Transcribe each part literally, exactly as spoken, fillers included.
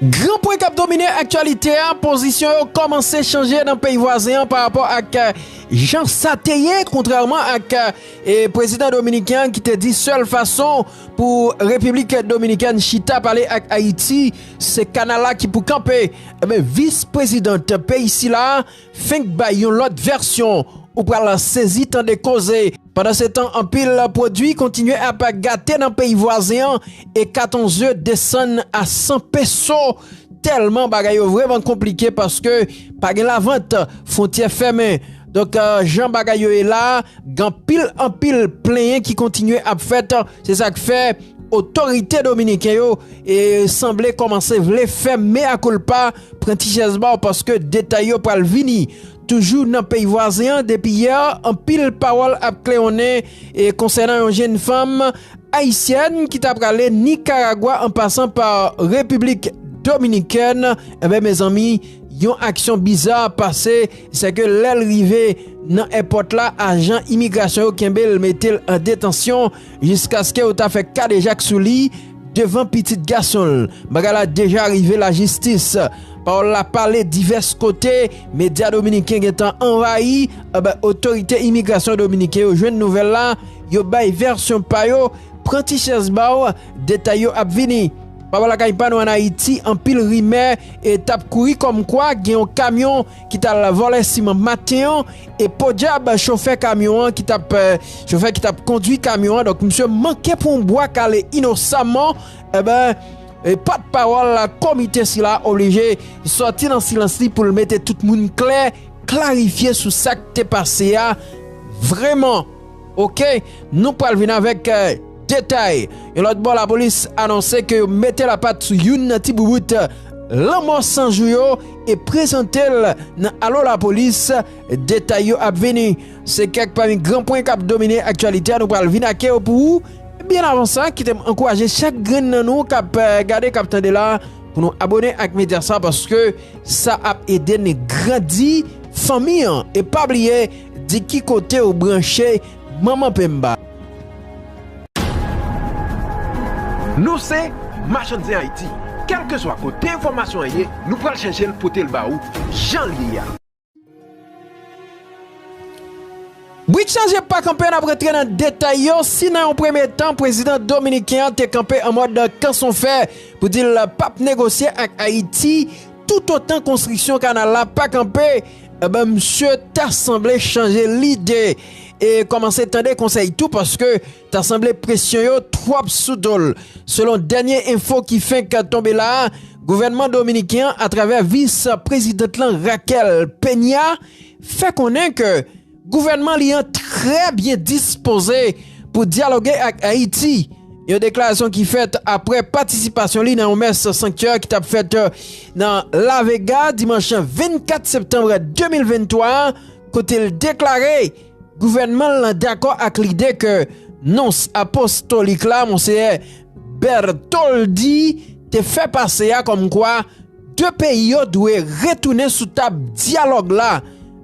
Gran pwen k ap domine aktyalite a, pozisyon yo kòmanse chanje nan peyi vwazen an pa rapò ak, eh, jan sa te ye, kontrèman ak, eh, prezidan dominiken an ki te di sèl fason pou Repiblik Dominikèn chita pale ak Ayiti, se kanal la ki pou kanpe. Ebyen, vis prezidant peyi sila fenk bay yon lòt vèsyon. Ou pral sezi tande koze. Pandansetan, anpil pwodui kontinye ap gate nan peyi vwazen an e katon ze desann a san peso. Tèlman bagay yo vrèman konplike paske pa gen lavant, fwontyè fèmen. Donk, eh, jan bagay yo ye la, gen anpil, anpil plenyen ki kontinye ap fèt. Se sa k fè otorite dominiken yo e sanble kòmanse vle fè mea culpa, pran ti chèz ba w paske detay yo pral vini. Toujou nan peyi vwazen an, depi yè, anpil pawòl ap klewonnen e konsènan yon jenn fanm ayisyèn ki ta prale Nikaragwa an pasan pa Repiblik Dominikèn. Enben, mezanmi, yon aksyon biza pase, se ke lè l rive nan èpòt la, ajan imigrasyon yo kenbe l, mete l an detansyon jiskaske yo ta fè kadejak sou li devan pitit gason l. Bagay la deja rive lajistis. Pawòl la pale divès kote, medya dominiken gentan anvayi, enben, otorite imigrasyon dominiken yo jwenn nouvèl la, yo bay vèsyon pa yo, pran ti chèz ba w, detay yo ap vini. Pawòl lakay pa nou ann Ayiti, anpil rimè e t ap kouri kòmkwa gen yon kamyon ki t al vòlè siman maten an, e podyab chofè kamyon an ki t ap, eh, chofè ki t ap kondui kamyon an, donk misye manke pran yon bwa kale inosaman, enben, e pòtpawòl komite sila oblije sòti nan silans li pou l mete tout moun klè, klarifye sou sa k te pase a vrèman. Oke, nou pral vin avèk, eh, detay. Yon lòt bò, lapolis anonse ke yo mete lapat sou youn nan ti boubout, eh, lanmò san jou yo e prezante l nan Alo Lapolis. Detay yo ap vini. Se kèk pami gran pwen k ap domine aktyalite a. Nou pral vin ak yo pou ou. Byen avan sa, kite m ankouraje chak grenn nan nou k ap, eh, gade, k ap tande la, pou nou abòne ak medya sa, paske sa ap ede n grandi fanmi an. E pa bliye, di ki kote ou branche Manman Pemba. Nou se Machann Zen Ayiti. Kèlkeswa kote enfòmasyon an ye, nou pral chèche l pote l ba ou jan l ye a. Brik chanje pa kanpe, n ap rantre nan detay yo. Si nan yon premye tan, prezidan dominiken an te kanpe an mòd kanson fè pou di l p ap negosye ak Ayiti, toutotan konstriksyon kanal la pa kanpe, enben, misye ta sanble chanje lide e kòmanse tande konsèy tou, paske ta sanble presyon yo twòp sou do l. Selon dènye enfo ki fenk tonbe la a, gouvènman dominiken an, atravè vis prezidant lan, Raquel Peña, fè konnen ke gouvènman li an trè byen dispoze pou dyaloge ak Ayiti. Yon deklarasyon ki fèt apre patisipasyon li nan yon mès sanktyè ki t ap fèt nan La Vega dimanch vennkat septanm de mil venntwa a, kote l deklare gouvènman l lan dakò ak lide ke nons apostolik la, Monseyè Bertoldi, te fè pase a, kòmkwa de peyi yo dwe retounen sou tab dyalòg la,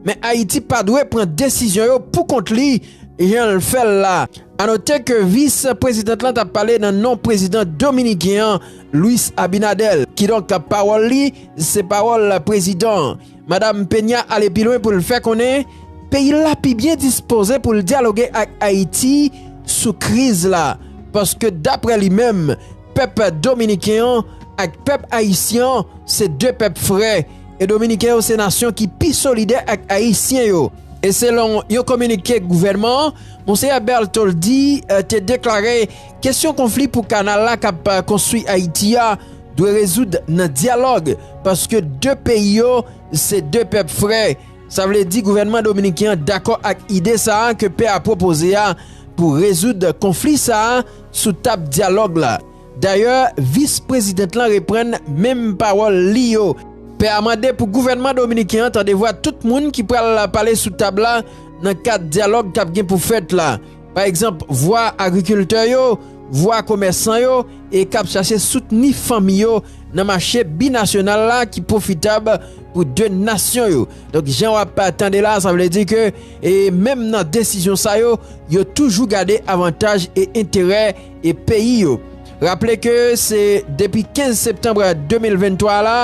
men Ayiti pa dwe pran desizyon yo pou kont li, jan l fè l la. A note ke vis prezidant lan t ap pale nan non prezidan dominiken an, Luis Abinader. Kidonk, pawòl li, se pawòl prezidan an. Madam Peña ale pi lwen pou l fè konnen peyi l la pi byen dispoze pou l dyaloge ak Ayiti sou kriz la, paske, daprè li menm, pèp dominiken an ak pèp ayisyen an se de pèp frè, e dominiken yo se nasyon ki pi solidè ak ayisyen yo. E selon yon kominike gouvènman an, Monseyè Bertoldi, eh, te deklare kesyon konfli pou kanal la k ap, eh, konstwi Ayiti a dwe rezoud nan dyalòg, paske de peyi yo se de pèp frè. Sa vle di gouvènman dominiken an dakò ak ide sa a ke pè a pwopoze a pou rezoud konfli sa a sou tab dyalòg la. Dayè, vis prezidant lan reprann menm pawòl li yo. Pè a mande pou gouvènman dominiken an tande vwa tout moun ki pral pale sou tab la nan kad dyalòg k ap gen pou fèt la. Pa egzanp, vwa agrikiltè yo, vwa komèsan yo, e k ap chache soutni fanmi yo nan mache binasyonal la ki pwofitab pou de nasyon yo. Donk, jan w ap tande la, sa vle di ke, e menm nan desizyon sa yo, yo toujou gade avantaj e enterè e peyi yo. Raple ke se depi kenz septanm de mil venntwa la,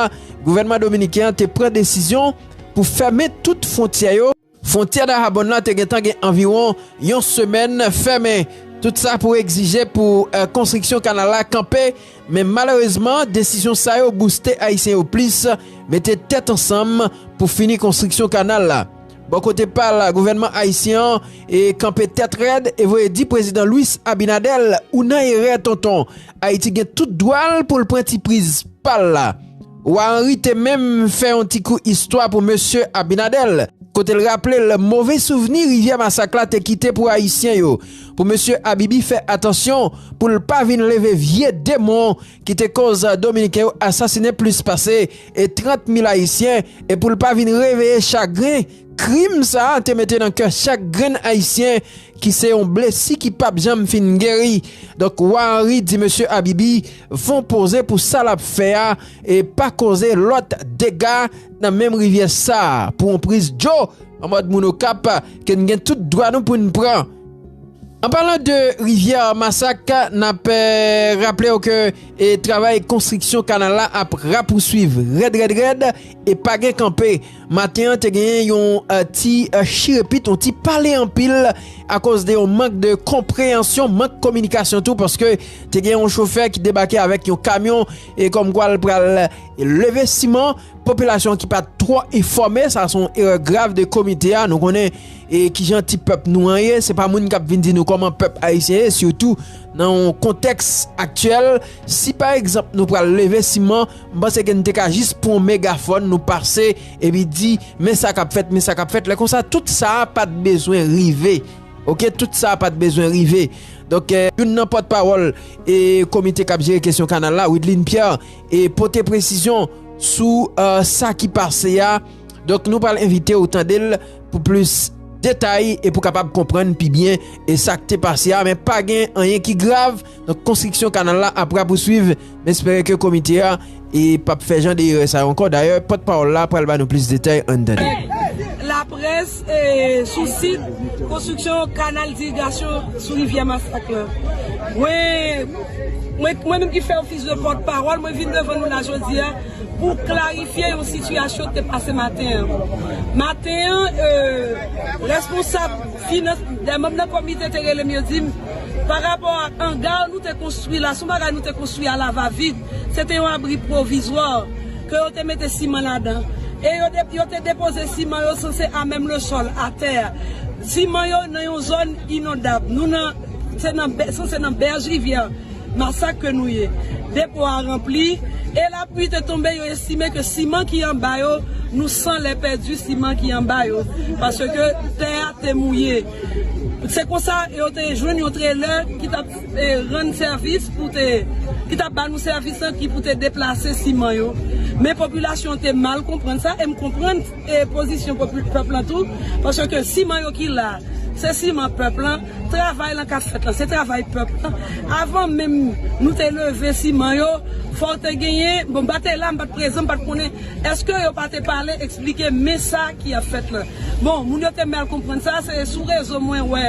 gouvènman dominiken an te pran desizyon pou fèmen tout fwontyè yo. Fwontyè Dahabon la te gentan gen anviwon yon semèn fèmen. Tout sa pou egzije pou, eh, konstriksyon kanal la kanpe, men malerezman, desizyon sa yo bouste Ayisyen yo plis, mete tèt ansanm pou fini konstriksyon kanal la. Bò kote pa l, gouvènman ayisyen an, e, kanpe tèt rèd e voye di prezidan Luis Abinader, "Ou nan erè, tonton. Ayiti gen tout dwa l pou l pran ti priz pa l la." Wa Henri te menm fè yon ti kou istwa pou mesye Abinader, kote l raple l move souvni Rivyè Masak la te kite pou Ayisyen yo, pou mesye Abibi fè atansyon pou l pa vin leve vye demon ki te koz Dominiken yo asasinen plis pase e trant mil Ayisyen, e pou l pa vin reveye chagren krim sa a te mete nan kè chak grenn Ayisyen, ki se yon blesi ki p ap janm fin geri. Donk, Wa Henri di mesye Abibi fè yon poze pou sa l ap fè a, e pa koze lòt dega nan menm rivyè sa a, pou yon priz dlo, an mòd moun Okap, ke n gen tout dwa nou pou n pran. An palan de Rivyè Masak, n ap, eh, raple w ke, eh, travay konstriksyon kanal la ap rapouswiv rèd, rèd, rèd, e pa gen kanpe. Maten an, te genyen yon, eh, ti, eh, chirepit, yon ti pale anpil akoz de yon mank de konpreyansyon, mank kominikasyon tou, paske te gen yon chofè ki debake avèk yon kamyon, e kòmkwa l pral leve siman, popilasyon ki pa t twò enfòme, sa se yon erè grav de komite a. Nou konnen, e, kijan ti pèp nou an ye, se pa moun k ap vin di nou kòman pèp ayisyen ye, sitou nan yon kontèks aktyèl. Si pa egzanp nou pral leve siman, m panse ke n te ka jis pran yon megafòn, nou pase, epi di, "Men sa k ap fèt, men sa k ap fèt." Lè konsa, tout sa a pa t bezwen rive. Oke, tout sa a pa t bezwen rive. Donk, eh, youn nan pòtpawòl, eh, komite k ap jere kesyon kanal la, Widlin Pierre, eh, pote presizyon sou, eh, sa ki pase a. Donk, nou pral envite w tande l pou plis detay e pou kapab konprann pi byen, eh, sa k te pase a. Men pa gen anyen ki grav. Donk, konstriksyon kanal la ap rapouswiv. M espere ke komite a, e, p ap fè jan de erè sa yo ankò. Dayè, pòtpawòl la pral ba nou plis detay, ann tande. Laprès, e, sou sit konstriksyon kanal dirigasyon sou rivyè Masak la. Mwen, mwen, mwen menm ki fè ofis de pòtpawòl, mwen vin devan nou la jodi a pou klarifye yon sitiyasyon ki te pase maten an. Maten an, e, responsab finans, de manm nan komite te rele m, yo di m, pa rapò ak anga nou te konstwi la, se yon bagay nou te konstwi a la va vit, se te yon abri pwovizwa ke yo te mete siman ladan. E yo de-, yo te depoze siman yo sanse à même le sol, atè a. Siman yo nan yon zòn inondab. Nou nan, se nan bè-, sanse nan bèj rivyè Masak ke nou ye. Depo a ranpli, e lapli te tonbe, yo estime ke siman ki anba yo, nou san lè pèdi siman ki anba yo, paske tè a te mouye. Se konsa, yo te jwenn yon trelè ki t ap, e, rann sèvis pou te, ki t ap ba nou sèvis lan, ki pou te deplase siman yo. Men popilasyon te mal konprann sa, e m konprann, e, pozisyon popi-, pèp lan tou, paske siman yo ki la, se siman pèp lan, travay lan k ap fèt lan, se travay pèp lan. Avan menm nou te leve siman yo, fò w te genyen, bon, m pa te la, m pa t prezan, m pa t konnen, èske yo pa te pale, eksplike, men sa ki ap fèt lan. Bon, moun yo te mal konprann sa, se sou rezo mwen wè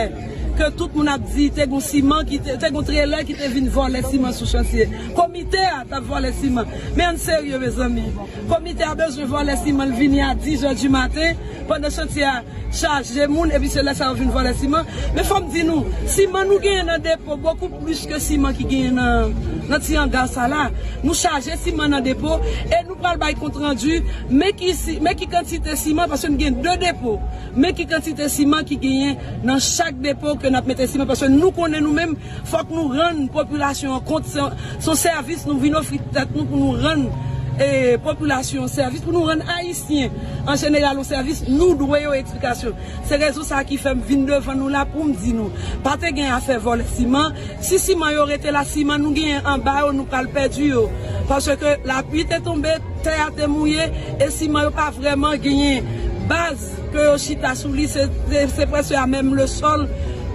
ke tout moun ap di te gon siman ki te, te gon trelè ki te vin vòlè siman sou chantye. Komite a t ap vòlè siman. Men ann serye, mezanmi. Komite a bezwen vòlè siman, l vini a dis è di maten, pandan chantye a chaje moun, epi se lè sa yo vin vòlè siman. Men fò m di nou, siman nou genyen nan depo bokou plis ke siman ki genyen nan, nan ti anga sa la. Nou chaje siman nan depo, e nou pral bay kontrandi, men ki si-, men ki kantite siman, paske n gen de depo, men ki kantite siman ki genyen nan chak depo ke n ap mete siman, paske nou konnen nou menm, fòk nou rann popilasyon an kont, se, se yon sèvis nou vin ofri tèt nou pou nou rann, e, popilasyon an sèvis, pou nou rann Ayisyen an jeneral yon sèvis, nou dwe yo eksplikasyon. Se rezon sa ki fè m vin devan nou la pou m di nou, pa te gen afè vòlè siman. Si siman yo rete la, siman nou genyen anba yo, nou pral pèdi yo. Paske lapli te tonbe, tè a te mouye, e siman yo pa vrèman genyen baz ke yo chita sou li, se, se, se prèske à même le sol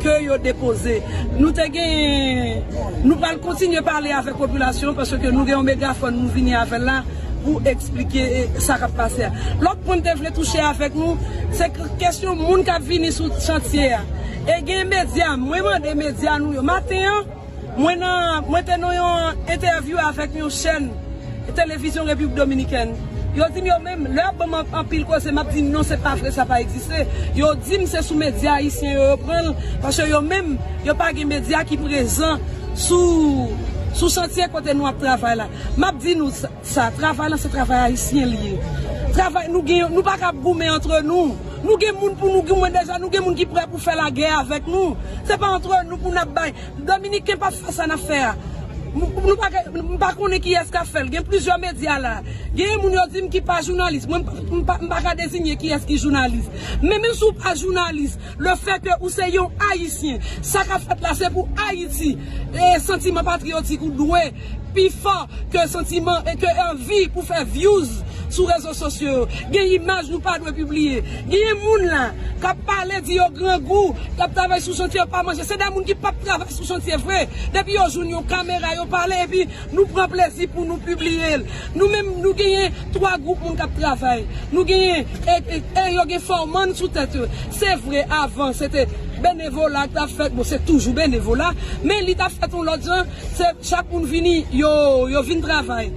ke yo depoze. Nou te gen, nou pral kontinye pale avèk popilasyon, paske nou gen yon megafòn, nou vini avè l la pou eksplike, e, sa k ap pase a. Lòt pwen m te vle touche avèk nou, se k-, kesyon moun k ap vini sou chantye a. E gen medya, mwen mande medya nou yo, maten an, Mwen nan, mwen te nan yon entèvyou avèk yon chèn televizyon Repiblik Dominikèn. Yo di m yo menm, lè y ap ban m anpil koze, m ap di non, se pa vre, sa pa egziste. Yo di m se sou medya ayisyen yo, yo pran l, paske yo menm, yo pa gen medya ki prezan sou, sou chantye kote nou ap travay la. M ap di nou sa, sa, travay la se travay ayisyen li ye. Travay, nou gen, nou pa ka ap goumen antre nou. Nou gen moun pou nou goumen deja, nou gen moun ki prè pou fè lagè avèk nou. Se pa antre nou pou n ap bay. Dominiken p ap fè sa n ap fè a. M, nou pa, m pa konnen kiyès k ap fè l. Gen plizyè medya la. Gen moun yo di m ki pa jounalis. Mwen, m pa, m pa ka dezinye kiyès ki jounalis. Men menm si w pa jounalis, le fait que ou se yon Ayisyen, sa k ap fèt la se pou Ayiti. E santiman patriyotik ou dwe pi fò ke santiman e ke anvi pou fè views sou rezo sosyo yo. Gen imaj nou pa dwe pibliye. Gen moun la k ap pale, di yo grangou, y ap travay sou chantye, yo pa manje. Se de moun ki p ap travay sou chantye vre. Depi yo jwenn yon kamera, yo pale, epi nou pran plezi pou nou pibliye l. Nou menm, nou genyen twa gwoup moun k ap travay. Nou genyen, e, e, e yo gen fòman sou tèt yo. Se vre, avan, se te benevola k t ap fèt. Bon, se toujou benevola, men li t ap fèt yon lòt jan. Se chak moun vini, yo, yo vin travay.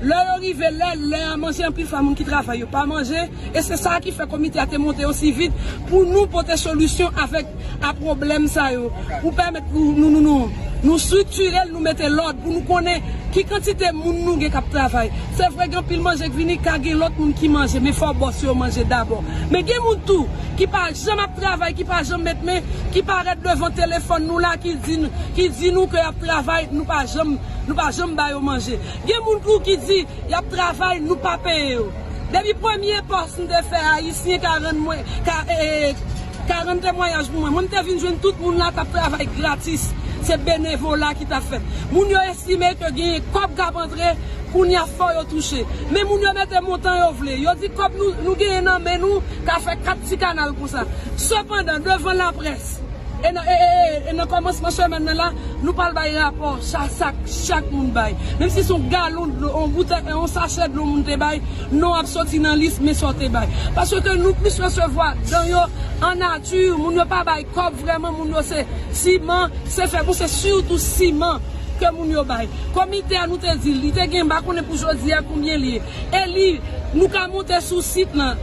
Lè yo rive, lè, lè a manje, anpil fwa moun ki travay yo pa manje. E se sa ki fè komite a te monte osi vit pou nou pote solisyon avèk, a pwoblèm sa yo. Pou pèmèt nou, nou, nou, nou, nou estriktire l, nou mete lòd pou nou konnen ki kantite moun nou gen k ap travay. Se vre, gen anpil manje k vini, ka gen lòt moun ki manje, men fò bòs yo manje dabò. Men gen moun tou ki pa janm ap travay, ki pa janm met men, ki parèt devan telefòn nou la, ki di, ki di nou ke y ap travay, nou pa janm, nou pa janm ba yo manje. Gen moun tou ki di y ap travay, nou pa peye yo. Depi premye pòs m te fè, Ayisyen ka rann mwen, ka, e, e, ka rann temwayaj pou mwen. Mwen, m te vin jwenn tout moun la t ap travay gratis. Se benevola ki t ap fèt. Moun yo estime ke genyen kòb k ap antre, kounye a fò yo touche. Men moun yo mete montan yo vle. Yo di kòb nou, nou genyen nan men nou ka fè kat ti kanal konsa. Sepandan, devan laprès, e nan, e, e, e, e nan kòmansman semèn nan la, nou pral bay rapò sa, sa chak moun bay. Menm si se yon galon dlo, yon boutèy, yon sachè dlo moun te bay, non ap soti nan lis, men sa w te bay. Paske nou plis resevwa dan yo an nati, moun yo pa bay kòb vrèman, moun yo se siman, se fè, bon, se sitou siman ke moun yo bay. Komite a, nou te di, li te gen, m pa konnen pou jodi a konbyen li ye. E li, nou ka monte sou sit lan.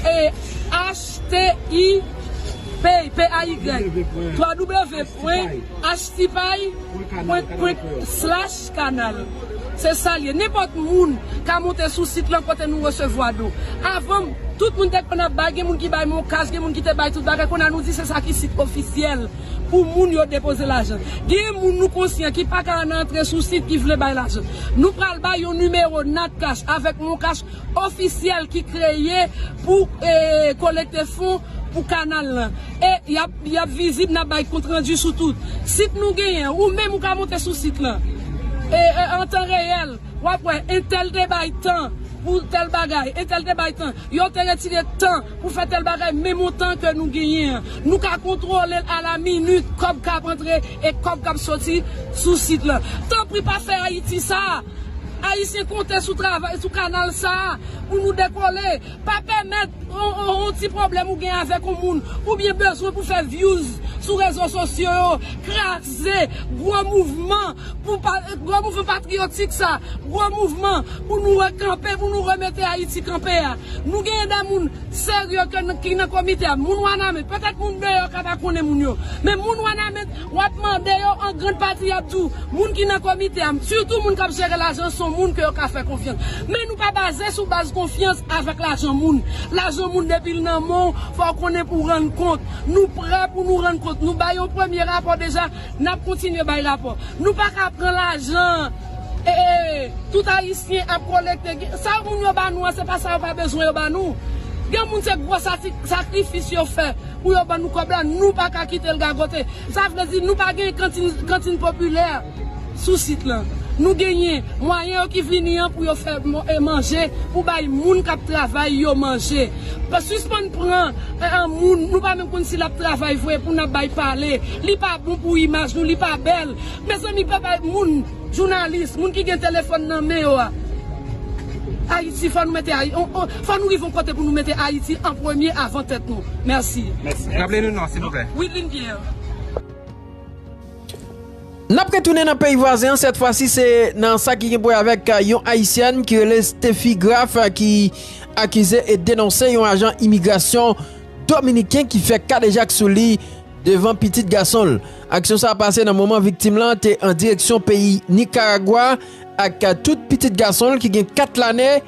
E H T I P, P A Y, w w w pwen H T pay pwen slash kanal. Se sa l ye. Nenpòt moun ka monte sou sit lan kote nou resevwa do. Avan, tout moun te konn ap bay, gen moun ki bay MonCash, gen moun ki te bay tout bagay. Kounye a nou di se sa ki sit ofisyèl pou moun yo depoze lajan. Gen moun nou konsyan ki pa ka antre sou sit ki vle bay lajan. Nou pral bay yon nimewo Natcash avèk MonCash ofisyèl ki kreye pou, e, kolekte fon pou kanal lan. E y ap, y ap vizib, n ap bay kontrandi sou tout. Sit nou genyen, ou menm ou ka monte sou sit lan. E, e, an tan reyèl, w ap wè entèl te bay tan pou tèl bagay, entèl te bay tan. Yo te retire tan pou fè tèl bagay, men montan ke nou genyen an. Nou ka kontwole l a la minit, kòb k ap antre e kòb k ap soti sou sit lan. Tanpri pa fè Ayiti sa. Ayisyen konte sou travay, sou kanal sa a pou nou dekole. Pa pèmèt yon, yon, yon ti pwoblèm ou gen avèk yon moun, oubyen bezwen pou fè views sou rezo sosyo yo, kraze gwo mouvman pou pa, gwo mouvman patriyotik sa, gwo mouvman pou nou rekanpe, pou nou remete Ayiti kanpe a. Nou genyen de moun serye ke n-, ki nan komite a. Moun Wanament, petèt moun deyò ka pa konnen moun yo. Men moun Wanament, w ap mande yo, an grann pati, y ap di w, moun ki nan komite a, sitou moun k ap jere lajan, se yon moun ke yo ka fè konfyans. Men nou pa baze sou baz konfyans avèk lajan moun. Lajan moun, depi l nan men w, fò w konnen pou w rann kont. Nou prè pou nou rann kont. Nou bay yon premye rapò deja, n ap kontinye bay rapò. Nou pa ka pran lajan, e, e, tout Ayisyen ap kolekte. Sa moun yo ba nou an, se pa sa yo pa bezwen yo ba nou. Gen moun se gwo sati-, sakrifis yo fè pou yo ban nou kòb la, nou pa ka kite l gagote. Sa vle di nou pa gen kantin, kantin popilè sou sit lan. Nou genyen mwayen yo ki vini an pou yo fè mo-, e, manje, pou bay moun k ap travay yo manje. Pa sispann pran, e, e, moun, nou pa menm konn si l ap travay vre pou n ap bay pale. Li pa bon pou imaj nou, li pa bèl. Mezanmi, pa bay moun, jounalis, moun ki gen telefòn nan men yo a. Ayiti, fò nou mete Ayi-, on, on, fò nou rive yon kote pou nou mete Ayiti an premye avan tèt nou. Mèsi. Mèsi. Raple nou non, silvouplè. Widlin Pierre. N ap retounen nan peyi vwazen an, sèt fwa si se nan sa ki gen pou wè avèk, euh, yon Ayisyèn ki rele Stephy Graf, euh, ki akize e denonse yon ajan imigrasyon dominiken ki fè kadejak sou li devan pitit gason l. Aksyon sa a pase nan moman viktim lan te an direksyon peyi Nikaragwa ak, euh, tout pitit gason l ki gen kat lane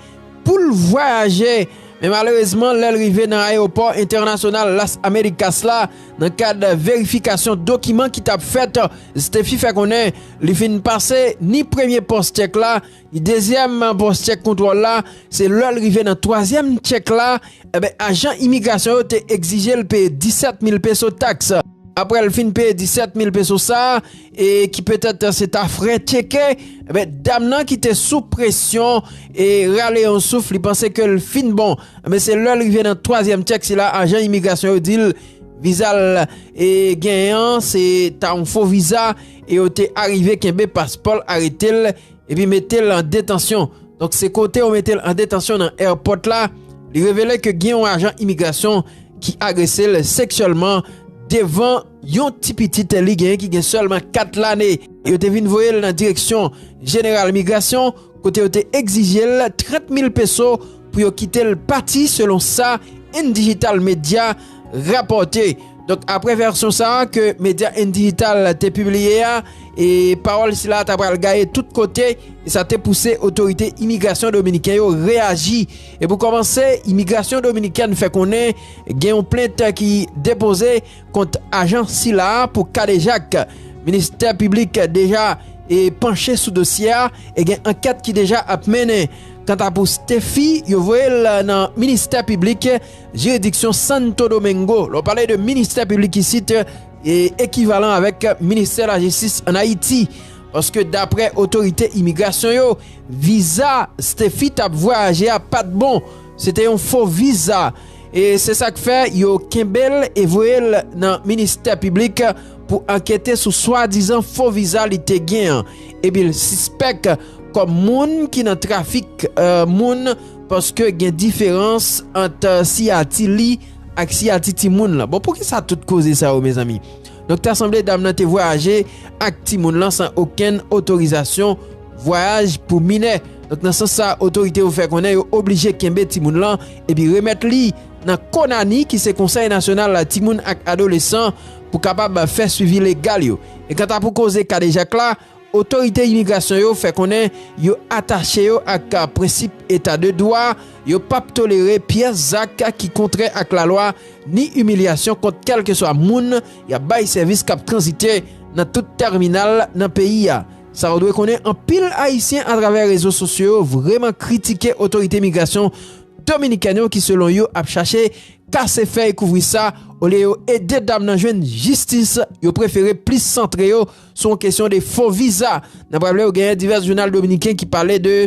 pou l vwayaje. Men malerezman, lè l rive nan ayewopò entènasyonal Las Americas la, nan kad verifikasyon dokiman ki t ap fèt, Stephy fè konnen li fin pase ni premye pòs tchèk la, ni dezyèm pòs tchèk kontwòl la. Se lè l rive nan twazyèm tchèk la, enben, ajan imigrasyon yo te egzije l peye disèt mil peso taks. Apre l fin peye disèt mil peso sa a, e ki petèt se ta frè tcheke, enben, dam nan ki te sou presyon e rale yon souf, li panse ke l fin bon. Enben, se lè l rive nan twazyèm tchèk sila, ajan imigrasyon yo di l viza l, e, genyen an, se ta yon fo viza, e yo te arive kenbe paspò l, arete l, epi mete l an detansyon. Donk, se kote yo mete l an detansyon nan èpòt la, li revele ke gen yon ajan imigrasyon ki agrese l seksyèlman devan yon ti pitit li genyen ki gen sèlman kat lane. Yo te vin voye l nan direksyon jeneral migrasyon, kote yo te egzije l trant mil peso pou yo kite l pati, selon sa N Digital Media rapòte. Donk, apre vèsyon sa a ke medya N Digital te pibliye a, e pawòl sila ta pral gaye tout kote, e sa te pouse otorite imigrasyon dominiken yo reyaji. E pou kòmanse, imigrasyon dominikèn fè konnen gen yon plent ki depoze kont ajan sila a pou kadejak. Ministè piblik deja, e, panche sou dosye a, e gen ankèt ki deja ap mennen. Kanta pou Stephy, yo voye l nan ministè piblik jiridiksyon Santo Domingo. Lè w pale de ministè piblik isit, e ekivalan avèk ministè lajistis ann Ayiti. Paske daprè otorite imigrasyon yo, viza Stephy t ap vwayaje a pa t bon. Se te yon fo viza. E se sa k fè yo kenbe l e voye l nan ministè piblik pou ankete sou swadizan fo viza li te gen an. Epi l sispèk kòm moun ki nan trafik, euh, moun, paske gen diferans ant, euh, siyati li ak siyati timoun lan. Bon, poukisa tout koze sa yo, mezanmi? Donk, ta sanble dam nan te vwayaje ak timoun lan san okenn otorizasyon vwayaj pou minè. Donk, nan sans sa, otorite yo fè konnen yo oblije kenbe timoun lan epi remèt li nan Konani, ki se Konsèy Nasyonal Timoun ak Adolesan, pou kapab fè swivi legal yo. E kanta pou koze kadejak la, otorite imigrasyon yo fè konnen yo atache yo ak prensip eta de dwa, yo p ap tolere pyès zak ki kontrè ak lalwa, ni imilyasyon kont kèlkeswa moun y ap bay sèvis k ap tranzite nan tout tèminal nan peyi a. Sa w dwe konnen, anpil Ayisyen atravè rezo sosyo yo vrèman kritike otorite imigrasyon dominikèn yo ki, selon yo, ap chache kase fèy kouvri sa. Olye yo ede dam nan jwenn jistis, yo prefere plis santre yo sou yon kesyon de fo viza. N ap raple w, genyen divès jounal dominiken ki pale de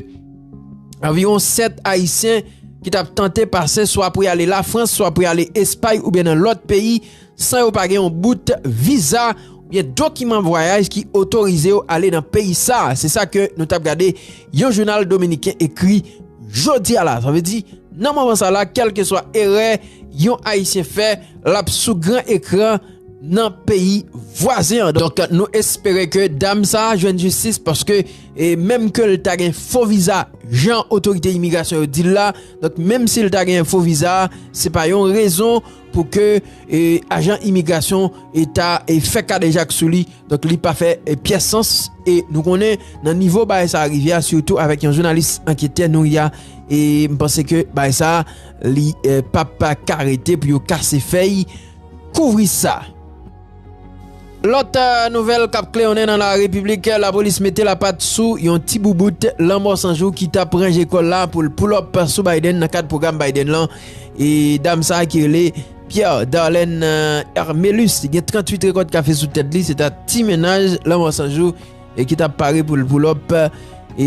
anviwon sèt Ayisyen ki t ap tante pase swa pou y ale Lafrans, swa pou y ale Espay oubyen nan lòt peyi, san yo pa gen yon bout viza oubyen dokiman vwayaj ki otorize yo ale nan peyi sa a. Se sa ke nou t ap gade yon jounal dominiken ekri jodi a la. Sa vle di, nan moman sa la, kèlkeswa erè yon Ayisyen fè, l ap sou gran ekran nan peyi vwazen an. Donk, nou espere ke dam sa a jwenn jistis, paske, e, menm ke l ta gen fo viza, jan otorite imigrasyon yo di l la, donk, menm si l ta gen fo viza, se pa yon rezon pou ke, e, ajan imigrasyon, e, ta, e, fè kadejak sou li. Donk, li pa fè, e, pyès sans. E nou konnen, nan nivo bagay sa a rive a, sitou avèk yon jounalis anketè nou ye a, e m panse ke bagay sa a, li, e, p ap ka rete pou yo kase fèy kouvri sa. Lòt, e, nouvèl k ap klewonnen nan larepiblik, lapolis mete lapat sou yon ti boubout Lanmò San Jou ki t ap ranje kò l la pou l pull up sou Biden nan kad pwogram Biden lan. E dam sa a ki rele Pierre Darlene, e, Hermelus, li gen tranntuit rekòt kafe sou tèt li, se ta ti mennaj Lanmò San Jou, e ki t ap pare pou l pull up, e,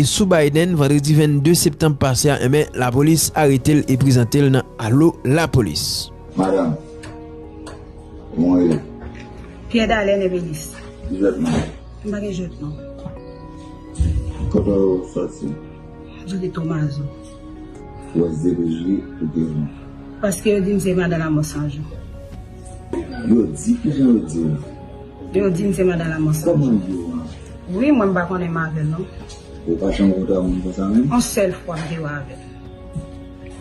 sou Biden vandredi vennde septanm pase a, enben, lapolis arete l e prezante l nan Alo Lapolis. Madanm, kòman w rele? Pierre Darlene Hermelus. Ki jwèt non? M pa gen jwèt non. Kote w sòti? M soti Tomazo. Wè se depi jwe ou te vin? Paske yo di m se madan Lanmò San Jou. Yo di, kijan yo di w? Yo di m se mandan Lamansan. Kòman l di w an? Wi, mwen m pa konnen m avè l non. Ou pa janm kontre ak moun konsa menm? On sèl fwa m te wè avè l.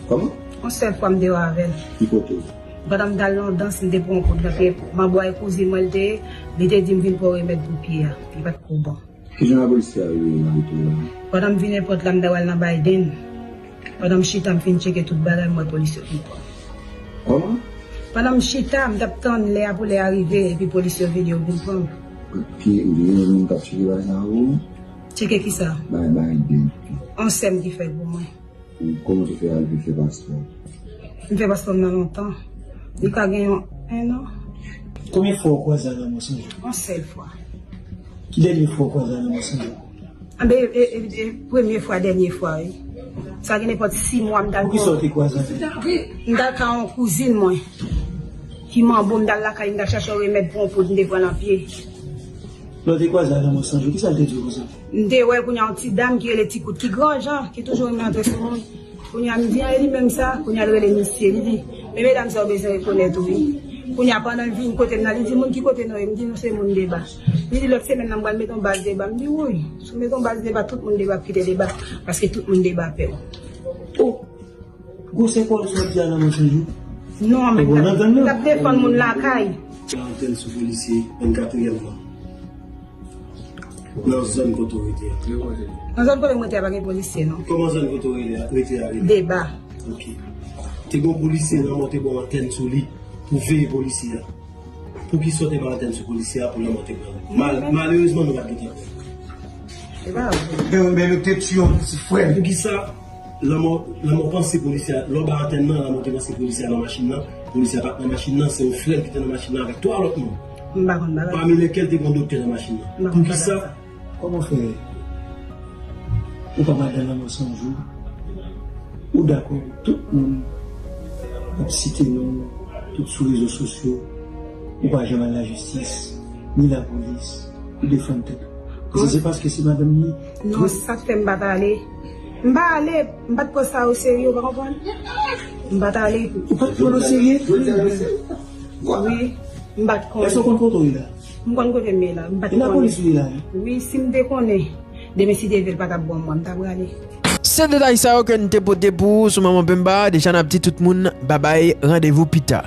Kòman? On sèl fwa m te wè avè l. Ki kote? Pandan m t al nan yon dans, m te pran yon kout nan pye manbwa e kouzin mwen l te ye, li te di m vin pran remèd pou pye a. Li pa t ko bon. Kijan lapolis te arive nan reto la? Pandan m vin èpòt la, m ta pral nan Biden. Pandan m chita, m fin tcheke tout bagay, m wè polis yo vin pran m. Kòman? Pandan m chita, m t ap tann lè a pou lè a rive, epi polis yo vini, yo vin pran m. Ki, gen moun k ap tcheke bagay sa pou ou? Tcheke kisa? Bay, bay, bay. On sè m ki fè l pou mwen. Kòman w te fè al fè paspò? M fè paspò m nan lontan. Li ka gen yon, en an. Konbyen fwa w kwaze ak Lamansan Jou? On sèl fwa. Ki dènye fwa w kwaze ak Lamansan Jou? Anben, e, e, e, premye fwa, dènye fwa, wi. Sa gen nenpòt sis mwa, m t al... Poukisa w te kwaze avè l? M t al ka yon kouzin mwen ki manbo, m t al lakay, m t al chache yon remèd pou yon poud, m te pran nan pye. Lè w te kwaze ak Lamansan Jou, kisa l te di w konsa? M te wè kounye a yon ti dam ki rele Ti Kout, ki gran jan, ki toujou renmen antre sou moun. Kounye a m di, "A, e li menm sa?" Kounye a l rele misye, li di, "Men medam sa yo bezwen rekonèt ou wi." Kounye a pandan l vin kote m nan, li di, "Moun ki kote nou ye?" M di, "Nou se moun Deba." Li di, "Lòt semèn nan m pral mete yon baz Deba." M di, "Wouy, si w mete yon baz Deba, tout moun Deba ap kite Deba, paske tout moun Deba pè w." Oh! Gwosè pawòl sa w di a Lamansan Jou? Non, men m t ap defann moun lakay. Antèn sou polisye, vennkatriyèm nan. Nan zòn kote w rete a. Nan zòn kote m rete a pa gen polisye non. Kòman zòn kote w rele a, rete a rele? Deba. Ok. Te gen yon polisye, Lanmò te ba w antèn sou li pou veye polisye a. Poukisa w te ba antèn sou polisye a pou Lanmò te pran li? Mal, malerezman, nou pa t gentan pran li. E pa vre. Men, men nou te tiye yon ti frè. Poukisa Lanmò, Lanmò panse polisye a, lè w ba antèn nan, Lanmò te panse polisye a nan machin nan? Polisye a pa t nan machin nan, se yon frè l ki te nan machin nan avèk twa lòt moun. M pa konn bagay. Pami lèkèl te gen yon doktè nan machin nan. M pa konn bagay sa. Poukisa? Kòman fè ou pa madanm Lanmò San Jou, ou dakò pou tout moun ap site non w tout sou rezo sosyo, ou pa janm al lajistis, ni lapolis, pou defann tèt ou? Èske se paske se madanm li? Non, sa k fè m pa t ale. M pa ale, m pa t pran sa oserye, ou pa konprann? M pa t ale. Ou pa t pran l oserye? Wi, m pa t konnen. Èske w konn kote w ye la? M konn kote m ye la, m pa t konnen. E lapolis ou ye la, wi? Wi, si m te konnen, demen si Dye vle, l pa t ap bon mwen, m ta prale. Se detay sa yo ke n te pote pou ou sou Manman Penba. Deja n ap di tout moun babay, randevou pita.